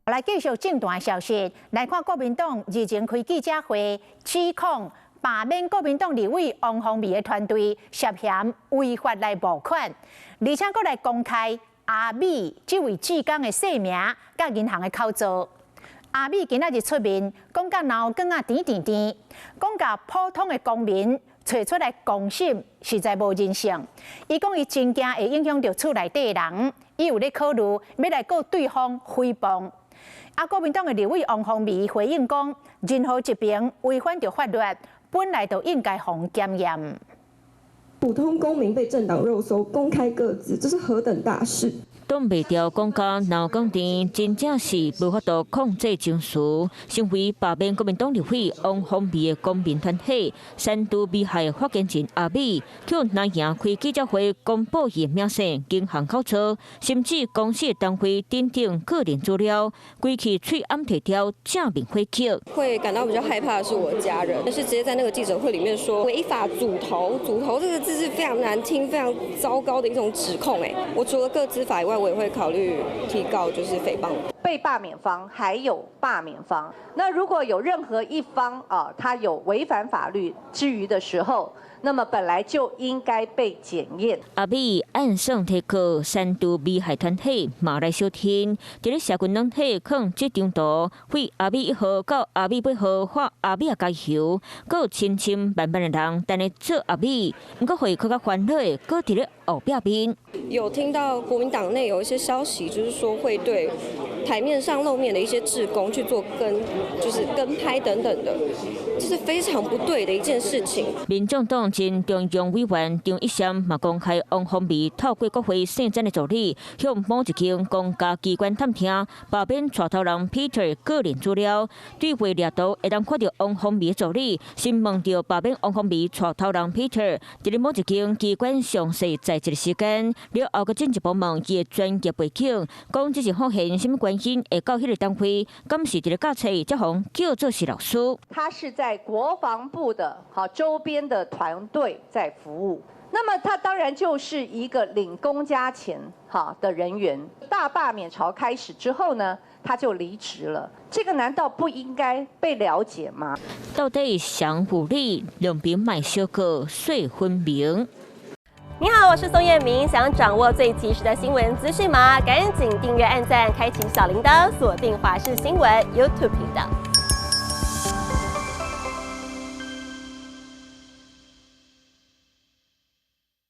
來繼續政壇消息，來看國民黨日前開記者會，指控罷免國民黨立委王鴻薇的團隊涉嫌違法來募款，而且閣來公開阿美這位志工的姓名佮銀行的口座。阿美今仔日出面講甲腦梗仔甜甜甜，講共普通的公民揣出來公審，實在無人性。伊講伊真驚會影響著厝內底的人，伊有咧考慮欲來告對方誹謗。啊，國民黨的立委王鴻薇回應講，任何一邊違反著法律，本來就應該予檢驗。普通公民被政黨肉搜，公開個資，這是何等大事！擋袂牢講甲腦梗甜，真正是無法度控制情緒。身為罷免國民黨立委王鴻薇的公民團體，三度被害發言人阿美，去南營開記者會公布伊名姓、銀行口座，甚至公司單位等等個人資料，規氣喙罨提條，正面回擊。會感到比較害怕的是我家人，但是直接在那個記者會裡面說違法組頭，組頭這個字是非常難聽、非常糟糕的一種指控。哎，我除了個資法以外，我也會考慮提告，就是誹謗。被罷免方還有罷免方，那如果有任何一方啊，他有違反法律之虞的時候，那麼本來就應該被檢驗。阿美按算提告三度被害團體嘛來相挺，佇咧社群軟體放這張圖，為阿美1號到阿美8號喊阿美仔加油，閣有千千萬萬的人等咧做阿美，毋過會閣較煩惱的，閣佇咧後壁面。有聽到國民黨內有一些消息，就是說會對台面上露面的一些志工去做跟，就是跟拍等等的，這是非常不對的一件事情。民眾黨前中央委員張益賢嘛公開王鴻薇透過國會姓曾的助理向某一間公家機關探聽罷免帶頭人 Peter 個人資料，對話掠圖會當看著王鴻薇的助理詢問著罷免王鴻薇帶頭人 Peter 佇咧某一間機關詳細在職的時間，了後閣進一步問伊的專業背景，講這是發現啥物關係會到彼个單位，敢是佇咧教冊才予叫做是老師。他是在國防部的好周邊的團隊在服務，那麼他當然就是一個領公家錢哈的人員。大罷免潮開始之後呢，他就離職了。這個難道不應該被了解嗎？到底誰有理，兩邊莫相告，說分明。你好，我是宋燕明，想掌握最及時的新聞資訊嗎？趕緊訂閱、按讚、開啟小鈴鐺，鎖定華視新聞 YouTube 頻道。